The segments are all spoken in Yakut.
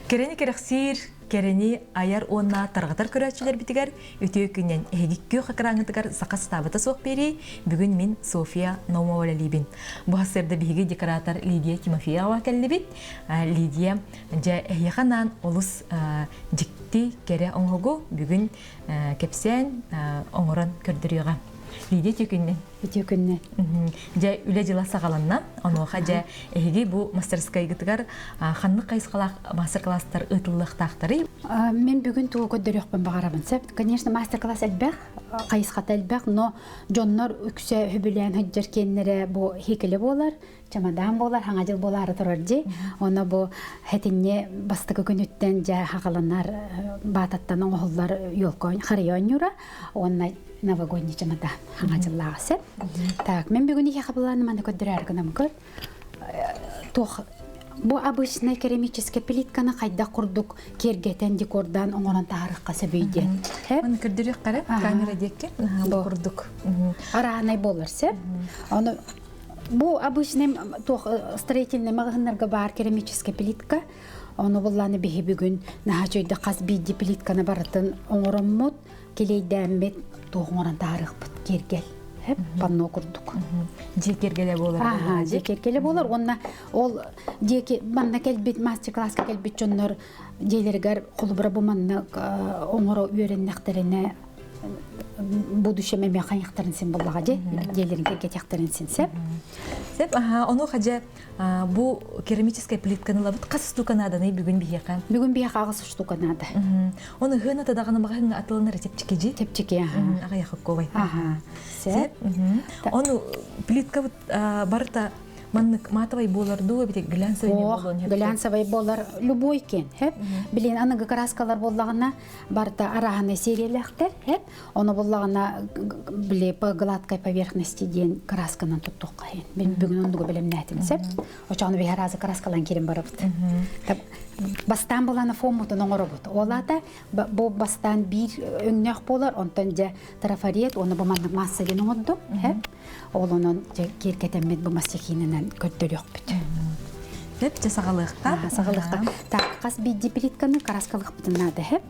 Кэрэни кэрэхсиир, кэрэни айар уонна тарҕатар көрөөччүлэрбитигэр үтүө күнүнэн эһиги күөх экраҥҥытыгар саха сатаабыта суох биэрии бүгүн мин Софья Наумова үлэлиибин. Бу сарсыарда биһиги декоратор Лидия Тимофеева кэллибит. Лидия, дьэ эһиэхэ анаан олус дьикти кэрэ оҥоһугу бүгүн кэпсээн оҥорон көрдөрүөҕэ. Лидия үтүө күнүнэн. Үтүө күннэ. Дьэ, үлэ дьыла саҕаланна. Онуоха дьэ, эһиги бу мастерскайгытыгар ханнык хайысхалаах мастер-класстар ыытыллыахтаахтарый? Мин бүгүн тугу көрдөрүөхпүн баҕарабын. Сөп. Конечно, мастер-класс элбэх, хайысхата элбэх, но дьоннор үксэ үбүлээн сылдьар киэннэрэ бу хикеле буолар, чемодан буолар, хаҥа дьыл буолаары турар дии. Оно бу хэтинне бастакы күнүттэн дьэ хаҕаланар баататтан оҥоһуллар елка харыйа оонньуура уонна новогодний чемодан хаҥа дьыллааҕы сөп. Так, мен бүгүн ihe хабылааны маны көрдөрөөр гынам көр. Туох бу обычный керамический плитканы хайдах курдук киэргэтэн декордаан оҥорон таһаарыахха сөбүй диэн. Маны көрдөрүөх кэрэ камера диэкки бу курдук. Араанай буолар сөп. Ону Бу обычный туох строительный маҕаһыыннарга баар керамическая плитка. Ону буллааны биһи бүгүн наһаа чөйдө хас биирдии плитканы барытын оҥороммут, килиэйдээммит туох оҥорон таһаарыахпыт киэргэл. Хэп панно курдук. Дьиэ киэргэлэ буолар. Аха, дьиэ киэргэлэ буолар. Уонна ол дьиэ манна кэлбит мастер-класска кэлбит дьоннор дьиэлэригэр холобура бу манна оҥоро үөрэннэхтэринэ будущем эмиэ хайахтарын син буллаҕа дии дьиэлэрин кэргэтиэхтэрин син сеп Сеп, аха, ону хадьа бу керамическая плитканы лабыт хас штука нааданы бүгүн биһиэхэ? Бүгүн биһиэхэ аҕыс штука наада. Оны хына тадаҕаны маҕаһыҥҥа атыланар чэпчэки Чэпчэки, аха. Аҕыйах Аха. Сеп. Ону плитка барыта Маннык матовай буолар дуу эбит глянцевый буолуон глянцевый буолар любой кен хэп билин аныгы краскалар буоллаҕына барыта араһаны сериялэхтэр хэп ону буоллаҕына били по гладкой поверхности диэн красканан туттуохха иһин мин бүгүн оннугу бэлэмнээтим сеп очоҕуна биһи аразы краскалан киирэн барабыт бастаан булана фоммутун оҥоробут ол аата бу бастаан биир өҥнөөх буолар онтон дьэ трафарет уонна бу маннык масса диэн оҥордум хэп Ол онон киэргэтэммит бу мастихинынан көрдөрүөхпүт. Сөп, дьэ саҕалыахха. Саҕалыахха. Так, хас биирдии плитканы краскалыахпытын наада, һэ?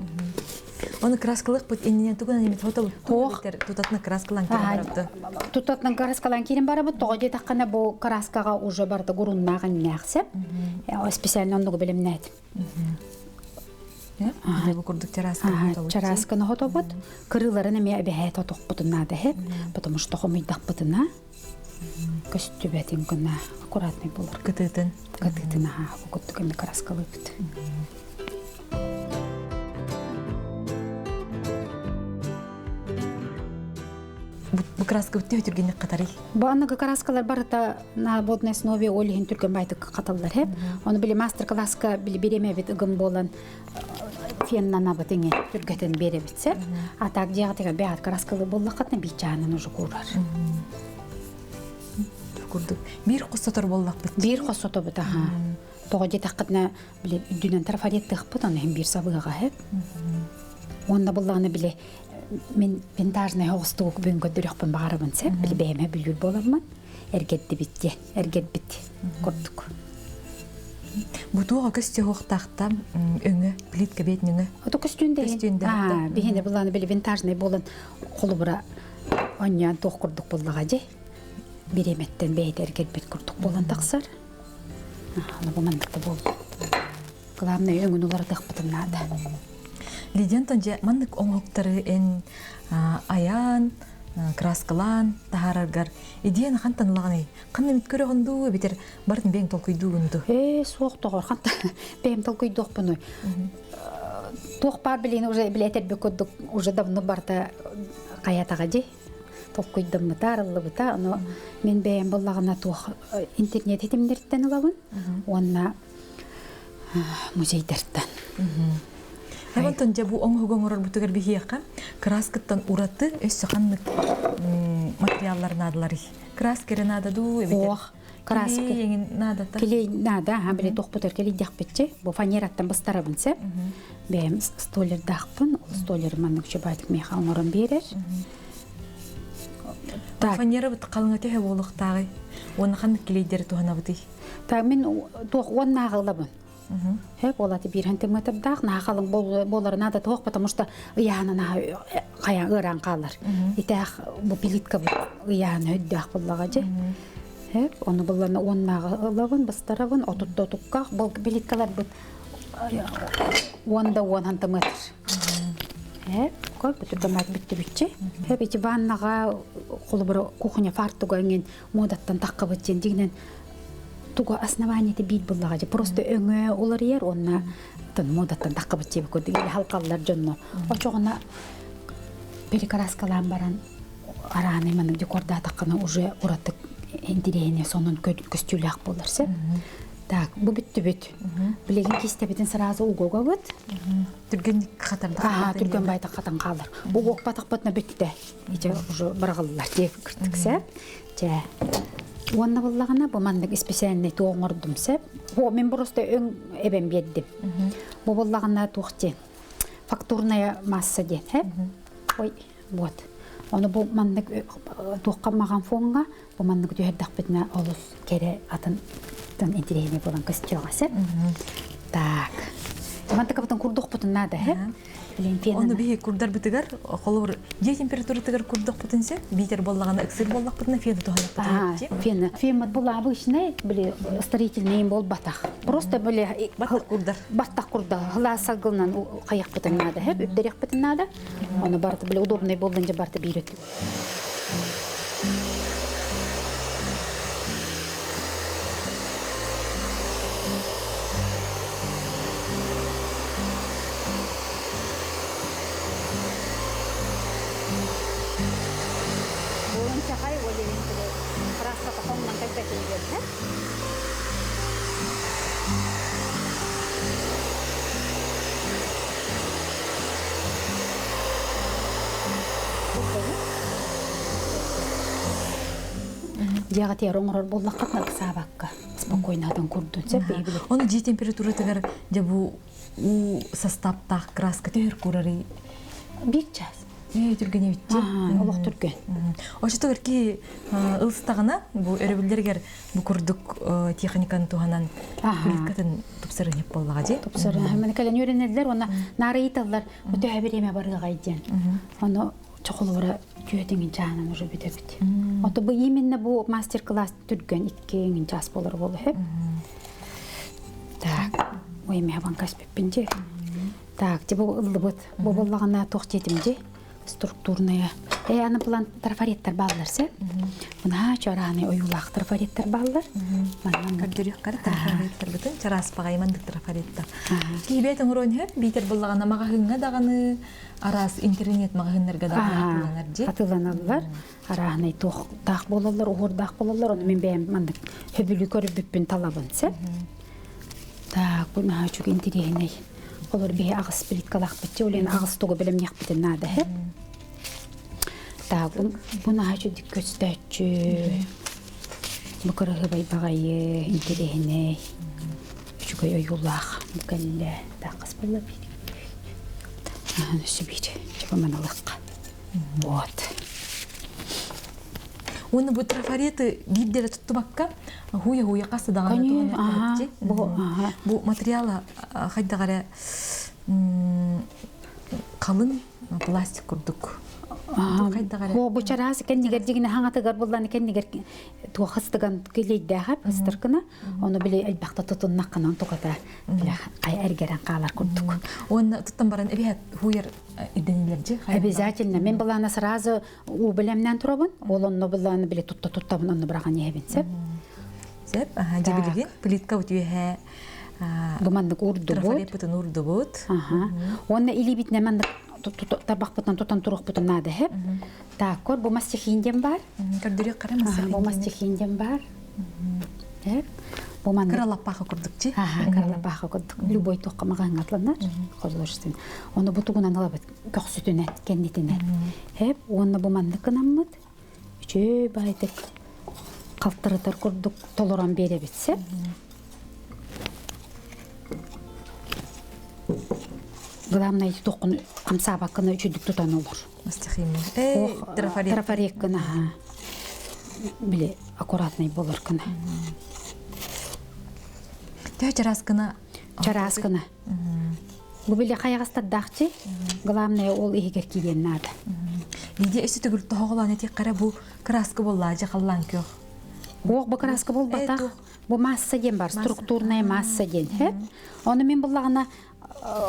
Оны краскалыахпыт иннинэ тугунан эмит фото тутатына краскалаан киирэн барабыт. Тутатынан краскалаан киирэн барабыт. Тоҕо диэтэххинэ бу краскаҕа уже барыта гуруннаах иннээх сеп. Специально оннугу бэлэмнээтим. Бу курдук чараасканы Чараасканы хотобут. Кырыыларын эмиэ эбэһээт отохпутун наада иһит, потому что хомуйдахпытына көстүбэтин гына аккуратный болар. Кытыытын. Кытыытын аха, бу курдук эмиэ краскалыыбыт. Бу краска төһө түргэнник хатарый? Бу аныгы краскалар барыта на водной основе ол иһин түргэн байтык хаталлар хеп. Оны били мастер-класска били биремебит ыгым болан феннанабыт иҥи түргэтин биэрэбит сеп. А так дьиэҕитигэр бэйэҕит краскалы буллаххытына биир уже куурар. Курдук. Биир хос сотор буоллахпыт. Биир хос сотобут аха. Тоҕо диэтэххитинэ били үрдүнэн трафареттыахпыт, оны иһин биир сабыаҕа хеп. Уонна буллаҕына били мин винтажнай оҕустугу бүгүн көрдөрүөхпүн баҕарабын сөп били бэйэм бүлүүр буоламмын эргэрдибит диэн эргэрбит курдук Бу туоҕа көстүөхтаахта өҥө плитка бэйэтин өҥө Ото көстүүн Көстүүн да биһине булааны били винтажнай буолан холобура онньоон туох курдук буллаҕа дьи бириэмэттэн бэйэтэ эргэрбит курдук буолан тахсар аны бу маннык да буолла Главное өҥүн уларытыахпытын наада. Лидия Антон дьэ маннык оҥоһуктары эн айаан, краскалаан таһаараргар идеяны хантан ылаҕыный? Ханна эмит көрөҕүн дуу, эбэтэр барытын бэйэҥ толкуйдуугун дуу? Ээ, суох доҕор, ханта бэйэм толкуйдуохпунуй. Туох баар билиини уже билэ этэрбит курдук уже давно барыта хайатаҕа дии. Толкуйдаммыта, арыллыбыта. Ону мин бэйэм буллаҕына туох интернет ситимнэриттэн ылабын уонна музейдартан. Онтон дьэ бу оҥоһугу оҥорорбутугар биһиэхэ краскыттан ураты өссө ханнык материаллар наадаларый? Краска эрэ наада дуу эбэтэр Ох, краска. Клей наадата? Клей наада, аха, били тохпутар келийдэхпитчи. Бу фанераттан быстарабын сеп. Бэйэм столердаахпын, ол столер маннык чубаатык миэхэ оҥорон биэрэр. Так. Фанера бут халыҥа төһө буолуохтааҕый? Уонна ханнык клейдери туһанабытый? Та мин туох уоннааҕы ылабын. Хөп ол аты биир сантиметрдаах наһаа халыҥ буолар надо туох, потому что ыйаана наһаа хайа ыараан хаалар. Итэх бу плитка ыйаана өйдөөх буллаҕа дьэ. Хөп ону буллана уоннааҕы ылабын, бастарабын, отутта отукках бұл плиткаларбыт 10 да 10 сантиметр. Хөп кой бүтүрдэмат бүттүбүччи. Хөп ити ваннаға холобура кухня фартуга ingen модаттан таққыбыт ден дигинен туга основание биир буллаҕа просто өҥө уларыйар уонна тын модаттан таққыбыт диэбит курдук или халқаллар дьонно очоҕуна перекраскалаан баран арааны маннык декордаатаххына уже уратык интириэһине сонун көстүүлээх буолар сөп. Так, бу бүттүбүт. Билигин кистебитин сразу угугабыт. Түргэн хатарда. Түргэн байтак хатан хаалар. Угуокпатахпытына бүттэ. Иче уже барагаллар диye кыртыкса. Чэ. Уонна буллагана бу маннык специальный туох оҥордум сөп. Бу мен просто өҥ эбэн биэрдим. Бу буллагана туох диэн фактурная масса диэн, хэ? Ой, вот. Ону бу маннык туохха маҕан фонга бу маннык түһэрдэхпитинэ олус кэрэ атын тын интириэһинэй буолан көстүөҕэ сөп. Так. Мантыкабытын курдукпутун наада, хэ? Ону биһи курдарбытыгар, холобур, дьиэ температуратыгар курдукпутун сөп, биитэр буоллаҕына ыксыр буоллахпытына фена туһанахпытын Фена. Феммат була обычный, били строительный буолбатах. Просто били баттах курдар. Баттах курдар. Хылаас салгылынан хайахпытын наада, хеп, үрдерехпитин наада. Оны барты били удобный болдун же барты биир Буолун чахай олевин краска хомман кэлбэтин диэн. Дьиэҕэ оҥорор буоллаххытына ыксаабакка спокойно атын курдун сөп. Оны дьиэ температуратыгар дьэ бу уу состаптаах краска түһэр курары 1 час. Түргэн эбитчи. Олох түргэн. Ошотугар ки ылыстаҕына бу өрөбүллэригэр бу курдук техниканы туһанан плиткатын тупсарыһып буоллаҕа дии. Тупсарыһып. Маны кэлэн үөрэнэллэр уонна наарыйыталлар бу төһө бириэмэ барыаҕай диэн. Ону чохолура түөтүҥүн чаанан уже бүтэбит. Ото бу именно бу мастер-класс түргэн 2 час болор болу хөп. Так, ой, мен банкас биппин Так, типа ыллыбыт. Бу боллагана туох диэтим ди структурная. Э, аны план трафареттер баллар се. Мына чараны оюлаах трафареттер баллар. Көрдөрүөх кара трафареттер бутун чараас багаймандык трафареттер. Кибет оҥорон хөп битер боллагана маҕаһыҥҥа даҕаны араас интернет маҕаһыннарга даҕаны атыыланар дии. Атыыланаллар. Арааһынай туохтаах буолаллар, уһурдаах буолаллар. Ону мен бэйэм мандык хөбүлүү көрбүппүн талабын се. Так, бу наһаа үчүгэй интириэһинэй. Олор биһи аҕыс плиткалаахпыт олен аҕыс тугу билэмниэхпитин наада хэ. Так, бу наһаа үчүгдүк көстөөччү. Бу кырыһыбай баҕайы интириэһинэй. Үчүгэй ойуулаах бу кэллэ. Тааққас буолла биир. Өссө биир. Чапаманалыхха. Вот. Уонна бу трафареты биирдэрэ туттубакка хуя-хуя хас даҕаны бу материала хайдах эрэ халыҥ пластик курдук. Бу бу чараас кэннигэр дигинэ хаҥатыгар булланы кэннигэр туох ыстыган килейдээхэп ыстыркына ону били элбэхтэ тутуннаххынан туката биле хай эргерен хаалар курдук. Уонна туттан баран эбиһэт хуйар иденилерджи. Обязательно. Мен былаана сразу уу билемнен турабын. Ол онно былааны биле тутта туттабын онно бырахан иһэбин сеп. Сеп, аха, дьибилигин плитка утүйэһэ Бу маннык урдубут. Трафареппытын урдубут. Аха. Уонна илиибитинэ маннык табахпытын тутан туруохпутун наада хеп. Так, кор бу мастихин диэн бар. Көрдөрүөх кара Бу мастихин диэн бар. Хеп. Бу маннык кыралаппаха курдук чи. Аха, кыралаппаха курдук. Любой туохха маҕаҥҥатланар. Художествен. Оны бу тугунан алабыт көхсүтүнэн, кэннитинэн. Хеп, уонна бу маннык гынаммыт. Үчү байтык қалтырытар курдук толорон биэрэбит Главное, тоққун хамсаабаккына үчүдүк тутан олор. Трафарет. Трафареккына, биле аккуратный болор кына. Төһө чараас гына. Чараас гына. Бу били хайаҕастардаахчы, главное ол иһигэр киириэн наада. Лидия өссө төгүл тоһоҕолоон этиэххэ бу краска буоллаа дьэ халлаан күөх. Ох, бу краска буолбатах. Бу масса диэн бар, структурная масса диэн. Оны мин буллаҕына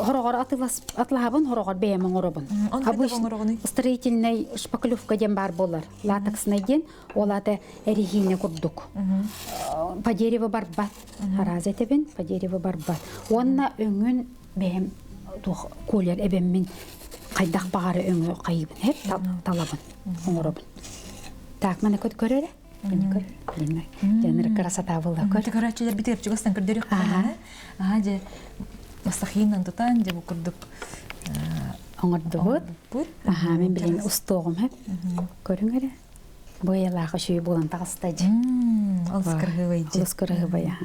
хороҕор атылаһабын, хороҕор бэйэм оҥоробун. Обычно строительный шпаклевка диэн бар буолар. Латекснай диэн, ол ата эриһиинэ курдук. По дереву барбат. Араас этэбин, по дереву барбат. Уонна өҥүн бэйэм туох колер эбэммин хайдах баҕары өҥү хайыбын хеп талабын оҥоробун. Так, маны көт көрөрө. Маны көр. Дьаныр красота буолла көр. Көрөөччүлэр битигэр чугастан көрдөрүөх Аха же мастахиинан тутан же бу курдук оҥордубут. Аха, мен билин устуоҕум хеп. Көрүҥ эрэ. Бу айылаах үчүгэй буолан таҕыста дьэ. Олус кырыһыбай дьэ. Олус кырыһыбай аха.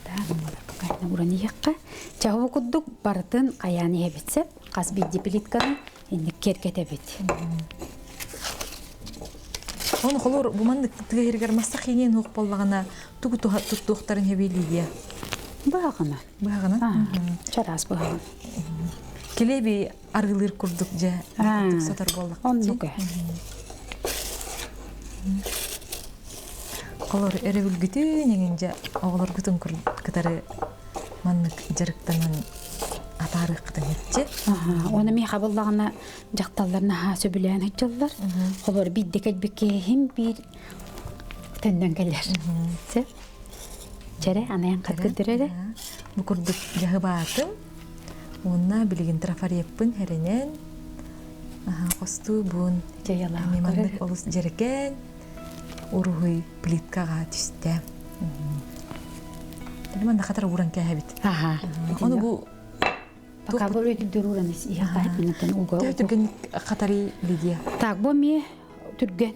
Так, пока уран иһиэххэ. Чаһы курдук барытын хайаан иһэбит сеп. Хас биирдии плитканы инник киэргэтэбит. Оны холор бу маннык тыгыһыргар масса хиниэн хуох боллаҕына тугу туттуохтарын хэбилиия. Быһаҕына. Быһаҕына? Чараас быһаҕына. Килеби арыылыыр курдук дьэ сотор буоллах. Оннук ээ. Холор өрөбүлгүтүн эҥин дьэ оҕолоргутун кытары маннык дьарыктанан атаарыаххытын һэччи. Оны ми хабыллаҕына дьахталлар наһаа сөбүлээн сылдьаллар. Холор биирдэ кэлбиккиһим биир төннөн кэлэр. Сөп. Чэрэ, анайан хат көрдөрөрө. Бу курдук дьаһыбаатым. Уонна билигин трафареппын хэрэнэн хостуубун. Маннык олус дьэрэкээн уруһуй плиткаҕа түстэ. Манна хатар ууран кээһэбит. Ону бу Пока бу өйдүр ууран иһэ уга. Түргэн хатары Лидия. Так, бу ми түргэн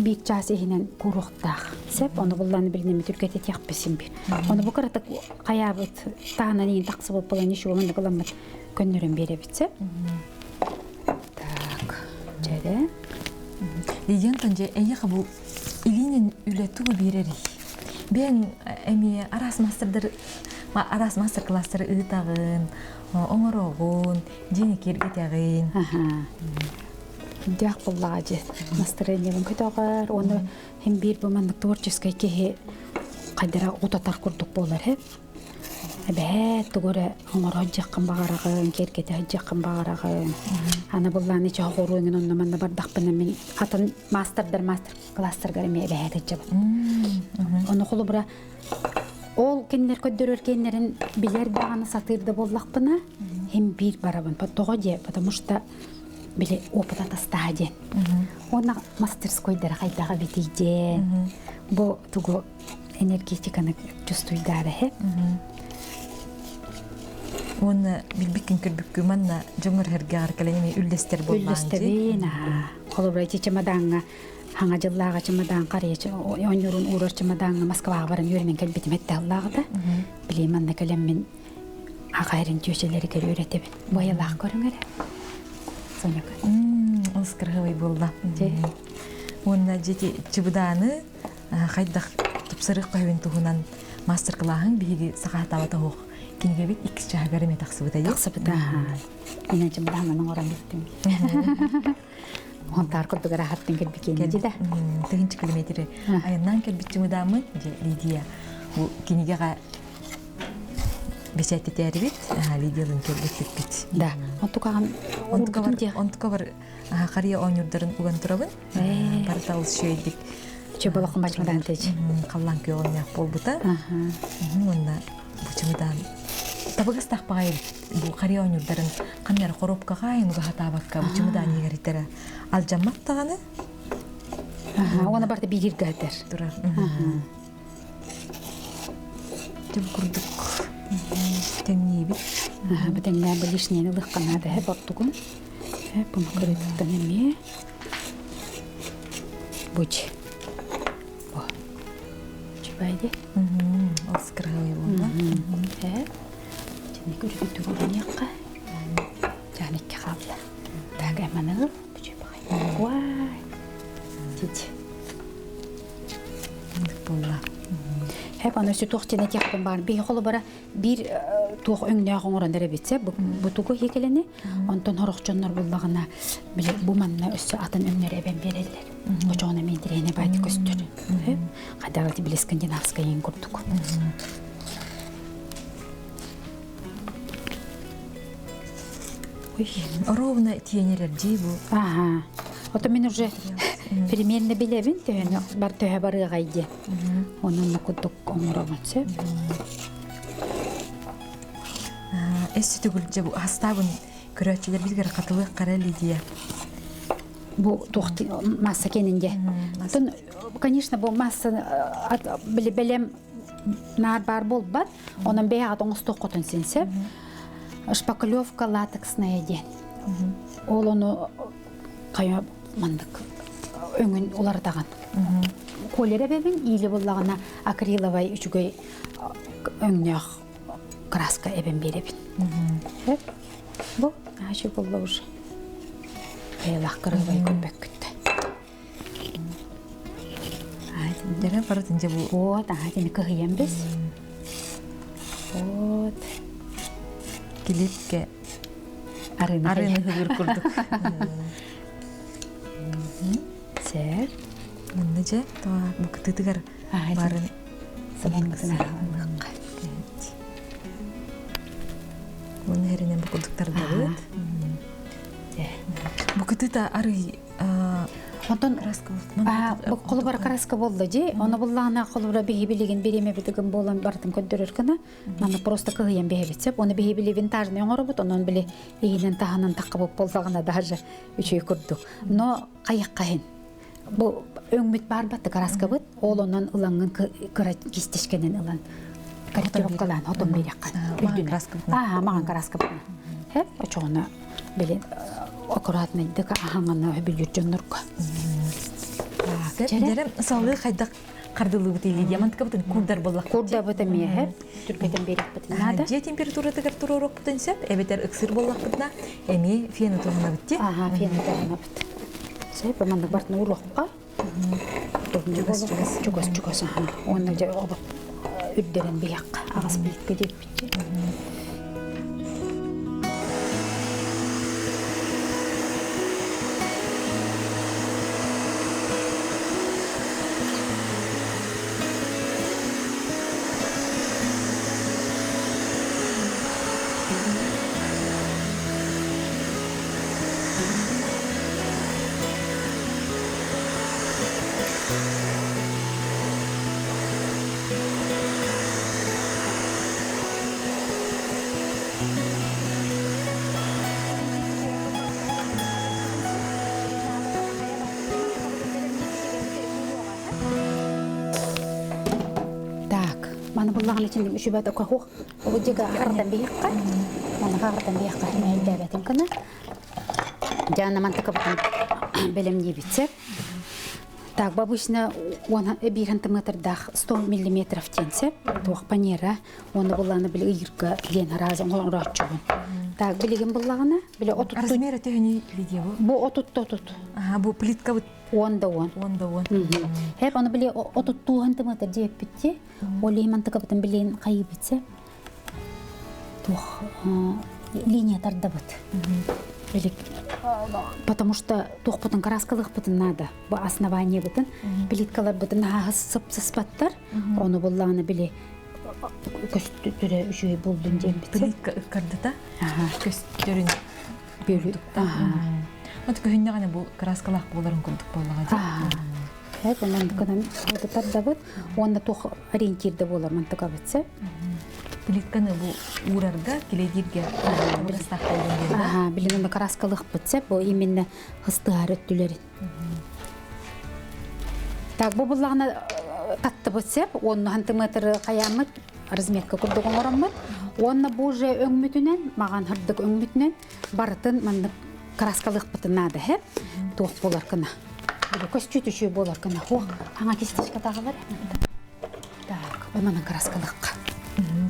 биир чаас иһинэн кууруохтаах. Сеп, ону булланы билинэми түргэтэтиэхписин бир. Ону бу кыратык хайаабыт таһынан иин тахсыбыт буолан ишуомун ыламмыт көннөрөн биэрэбит сеп. Так, дьэрэ. Лидия Антон, эйиэхэ бу илиинэн үлэ тугу биэрэрий? Бэйэҥ эмиэ араас мастердар араас мастер-класстары ыытаҕын, оҥороҕун, дьиэни киэргэтэҕин. Дьаах буллаҕа дьэ настроениебын көтөҕөр уонна һин биир бу маннык творческай киһи хайдара утатар курдук буолар һэ эбэһээт тугу эрэ оҥоро сылдьыаххын баҕараҕын киэргэтэ сылдьыаххын баҕараҕын аны быллааны чоһоҕоруо эҥин онно манна бардахпына мин атын маастардар мастер класстаргар эмиэ эбэһээт сылдьабын ону холобура ол кинилэр көрдөрөр киэннэрин билэр даҕаны сатыыр да буоллахпына һин биир барабын тоҕо диэ потому что били опыт атастаһа диэн. Уонна мастерскойдара хайдах эбитий диэн. Бу тугу энергетиканы чувствуйдаары эһэ. Уонна билбиккин көрбүккү манна дьоҥор хэргэҕэр кэлэн эми үллэстэр буоллаан Үллэстэбин аа. Холобура ити чемодаҥҥа хаҥа дьыллааҕы чемодан харыйа оонньуурун уурар чемодаҥҥа Москваҕа баран үөрэнэн кэлбитим этте аллааҕыта. Билии манна кэлэммин Аҕа эрин түөчэлэригэр үөрэтэбин. Буойалаах көрүҥ эрэ. Соняка. Олус кырыһыбай буолла. Уонна дьити чыбыдааны хайдах тупсарыах көһүн туһунан мастер-классын биһиги сахаатаабата оһох кинигэбит иккис чаһыгар эмиэ тахсыбыта. Тахсыбыта. Инэн чымдаанан оҥорон бүттүм. Онтаар курдук ыраахаттан кэлбикиэн дьи да. Тыһынчы километри айаннаан кэлбит чымыдааммын Лидия бу кинигэҕэ бэчээттэтээрибит Лидиялыын кэлбиппит. Да. Онтукаҕын Онтукабар харыйа оонньуурдарын уган турабын. Барыта олус үчүгэйдик. Үчүгэй болохун бачымадаан тэж. Халлаан күөҕүннээх буолбута. Уонна бу чымыдаан табыгастаах баҕайы бу харыйа оонньуурдарын ханна эрэ хоруопкаҕа айымыга хатаабакка бу чымыдаан иһигэр алдьаммат даҕаны. Уонна барыта бииргэ этэр. Турар. Тым курдук тэҥниибит. Бу тэҥнээн бу лишнини ылыахха наада эһэ бортугун. Буну көрүтүттэн эмиэ. Буч. Бу. Чубайди. Олус кырыһыай буолла. Э. Чини көрүтү туруниякка. Жан икки хаалла. Так, эманы ыл. Бучубай. Вай. Тить. Буолла. Хэп аны өссө туох диэн этиэхпин баар биһи холобура биир туох өҥнөөх оҥорон эрэбитсэ бу тугу хикэлэни онтон хорохчоннор буллаҕына били бу манна өссө атын өҥнөр эбэн биэрэллэр. Очоҕуна мин интэриэһинэ баайды көстөр. Хайдах били скандинавскай ең курдук. Ровно тиэнерер дии бу. Ага. Ото мин уже примерно билэбин төһөнү бар төһө барыаҕай диэн. Онон курдук оҥоробун сөп. Эс түгүлдьэ бу хастаабын көрөөччүлэрбитигэр хатылыах хара Лидия. Бу туох масса кенинде. Оттон, конечно, бу масса били бэлэм наар баар буолбат. Онон бэйэҕит оҥостуоххутун син сөп. Шпаклевка латексная диэн. Ол ону хайа маннык өҥүн уларытаҕын. Колер эбэбин иили буллаҕына акриловай үчүгэй өҥнөөх краска эбэн биэрэбин. Бу аачы булла уже. Айылах кырыыбай көрбөккүт. Дэрэ барытын дьэ бу. Вот, аха тини кыһыйан бис. Вот. Килипке арыны хыгыр курдук. Сэр. Мунна дьэ, бу кытытыгар барын сабангытын аралыахха. Мунна хэринен бу курдук тардабыт. Бу кытыта арый Онтон холобура краска буолла дии. Ону буллаҕына холобура биһи билигин бириэмэбитигин буолан барытын көрдөрөр гына. Манна просто кыһыйан биһэбит сөп. Оны биһи били винтажный оҥоробут, онон били иһинэн таһынан таххабыт буоллаҕына даже үчүгэй курдук. Но хайаххаһын бу өҥмүт баар батты краскабыт, ол онон ылаҥҥын кыра кистишкэнэн ылан корректировкалаан хотон биэриэххэ. Ааха, маҕан краскабытына. Хеп, очоҕуна били аккуратнайдык аһаҥана бүлүүр дьоннорго. Дэрем салыы хайдах хардылыыбыт или диаманткабытын курдар боллах. Курдабыт эмиэ хеп, түргэтэн биэриэхпитин наада. Дьиэ температуратыгар туруоруохпутун сөп, эбэтэр ыксыр буоллахпытына эмиэ фена туһанабыт ти. Аха, фена туһанабыт. Сөп, маннык бартын уруохха. Чугас чугас. Чугас чугас аха. Уонна дьэ обот үрдэрэн биһиэххэ аҕас плитка диэппитчи. Так, маны буллаҕын için үчүбэт окахух Удига хартан биһикка, маны хартан биһикка мэйдээбэтин кына. Дьаана мантыкабытын бэлэмниибитсэ. Так, обычно он биир сантиметрдаах 100 миллиметров диэн сөп. Туох панера, оны буллааны били ыйырга диэн араас оҥорооччубун. Так, билигин буллаҕына, били отут Размера төһөнүй видео бу? Бу отут отут. Ага, бу плитка бут. Он да он. Он да он. Хеп, оны били отуттуу сантиметр диэппитти. Ол иһин мантыкабытын билин хайыбытса туох линия тардабыт. Потому что туохпутун краскалыахпытын надо. Бу основаниебытын плиткаларбытын сыпсыспаттар. Ону буллаҕына били көстүрэ үчүгэй булдун диэн Плитка ыккардата көстөрүн бөлү. Вот көһүннэҕинэ бу краскалаах буоларын курдук буоллаҕа дии. Эт мантыканан тардабыт уонна туох ориентирде буолар мантыкабытса. Плитканы бу уурарга, килэйдииргэ Аха, билин онно краскалыахпыт сеп, бу именно хыстыһар өттүлэрин. Так, бу буллаҕына таттыбыт сеп, уонна сантиметр хайааммыт разметка курдук оҥороммут. Уонна бу уже өҥмүтүнэн, маҕан хырдык өҥмүтүнэн барытын маннык краскалыахпытын наада һэ туох буолар гына көстүү түшүү буолар гына хуох аңа кистишка таҕалар так манан краскалыахха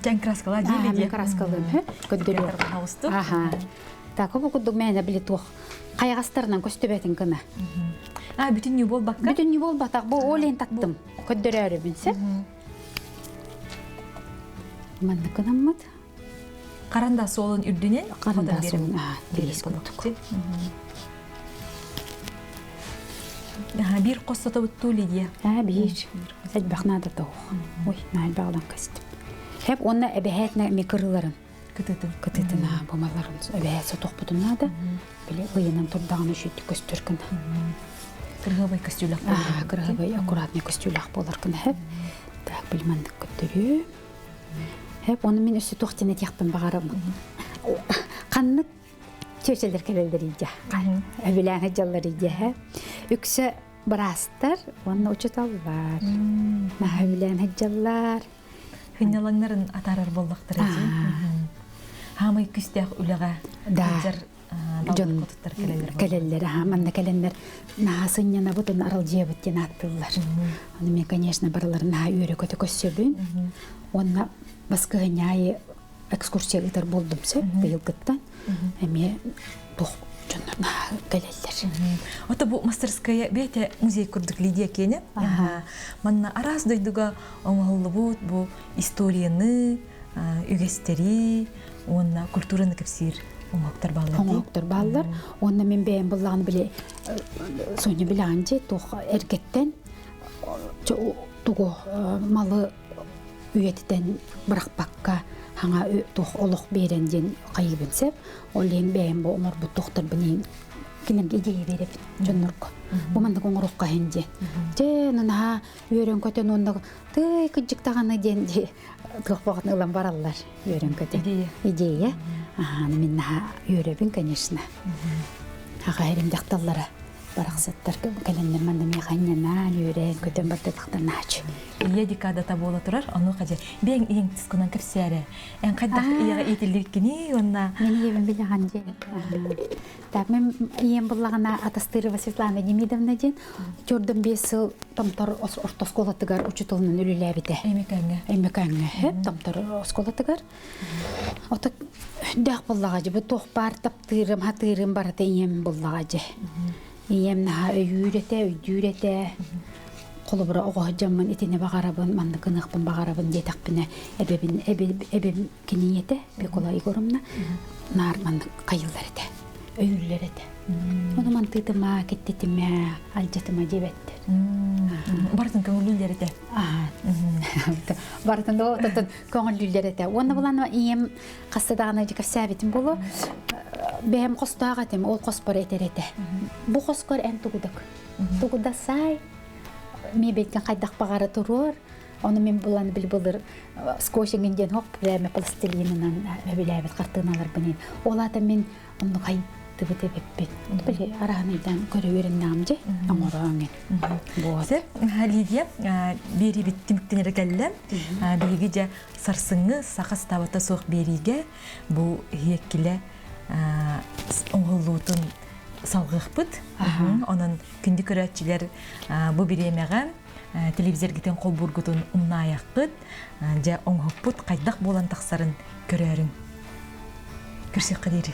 Кэн краскала дии мен краскалыым һэ көддөрүө аха так бу курдук мээнэ били туох хайаҕастарынан көстүбэтин гына а бүтүн нью буолбакка бүтүн нью буолбатах бу олен таттым көддөрөөрүбүн сэ. Маннык гынаммыт. Каранда суолун үрдүнэн Каранда суолун тириис курдук. Биир хос сотобуттуу Лидия. Аа биир. Элбэх наада тоох. Ой, наалбаҕалан кастым. Хеп уонна эбэһээт ми кырыларын. Кытытын. Кытытын бумаларын эбэһээт сотохпутун наада. Били ыйынан турдаҕына үчүйтүк көстөр гына. Кырыһабай көстүүлэх буолар. Кырыһабай аккуратный көстүүлэх буолар гына хеп. Так, били маннык көттөрүү. Хеп, оны мин өссө туох диэн этиэхпин баҕарабын. Ханнык чүөчэлэр кэлэллэр идэ. Өбүлээн сылдьаллар идэ. Үксэ быраастар уонна учуталлар. Наһаа өбүлээн сылдьаллар. Хынньалаҥнарын атаарар буоллахтара дии. Хаамай күстээх үлэҕэ сылдьар дьон кэлэллэр аха манна кэлэннэр наһаа сынньанабыт уонна аралдьыйабыт диэн ааттыыллар. Аны мен конечно барыларын наһаа үөрэ-көтө көрсөбүн. Уонна баскыһынньаайы экскурсия ыытар буолдум сөп быйылгыттан. Эмиэ туох дьоннор наһаа кэлэллэр. Ото бу мастерская бэйэтэ музей курдук Лидия киэнэ. Манна араас дойдуга оҥоһуллубут бу историяны, үгэстэри уонна культураны кэпсиир оҥоһуктар бааллар. Оҥоһуктар бааллар. Уонна мин бэйэм буллаҕын били Соня билэҕин дии туох эргэттэн тугу малы үйэтитэн бырахпакка хаҥа туох олох биэрэн диэн хайыыбын сөп. Ол иһин бэйэм бу оҥорбут туохтарбын иһин кинилэргэ идея биэрэбин дьоннорго. Бу маннык оҥоруохха иһин диэн. Дьэ, наһаа үөрэн-көтөн уонна тый кыдьык даҕаны диэн туох баҕатын ылан бараллар үөрэн-көтөн. Идея. Идея. Аха, мин наһаа үөрэбин, конечно. Аҕа эрим дьахталлара барахсаттар кэлэннэр манна миэхэ анньанаан үөрэн көтөн бардатахтар наачы. Ийэ декадата буола турар, ону хадьа бэйэҥ ийэҥ тускунан кэпсээрэ. Эн хайдах ийэҕэ иитиллибиккиний уонна Мин ийэбин билэҕин дии. Так, мен ийэм буллаҕына Атастырова Светлана Демидовна диэн төрдөн 5 сыл Томтор орто оскуолатыгар учууталынан үлэлээбитэ. Эмикэҥҥэ. Эмикэҥҥэ, хэп Томтор оскуолатыгар. Ото дээх буллаҕа дьэ, бу туох баар таптыырым, хатыырым барыта ийэм буллаҕа дьэ. Ийэм наһаа өйүүр этэ, өйдүүр этэ. Холобура оҕо дьоммун итини баҕарабын, маннык гыныахпын баҕарабын диэтэхпинэ, эбэбин эбэм кини ийэтэ Пекула Егоровна наар маннык хайыллар этэ, өйүүллэр этэ. Ону мантыытыма, киттитимэ, алдьатыма диэбэттэр. Барытын көҥүллүүллэр этэ. Барытын да көҥүллүүллэр этэ. Уонна булан ийэм хаста даҕаны кэпсээбитим буолуо. Бэйэм хостоох этим, ол хоспор этэр этэ. Бу хоскор эн тугудак. Тугуда саай, мебельтэн хайдах баҕара туруор, Ону мин булан били былыр скотчингин диэн хоп прямо пластилинынан өбүлээбит хартыыналарбын. Ол аата мин оннук хайдыбыт эбиппин. Били араһынайдан көрө үөрэннэҕим дьэ оҥороон Вот. Лидия, биэрибит түмүктэнэрэ кэллэ. Биһиги дьэ сарсыҥҥы саха ставата суох биэриигэ бу иһиэккилэ оҥоһуллуутун салҕыахпыт. Онон күндү көрөөччүлэр бу бириэмэҕэ телевизоргитин холбуургутун умнаайаххыт, дьэ оҥоһукпут хайдах буолан тахсарын көрөөрүҥ. Көрсүөххэ диэри.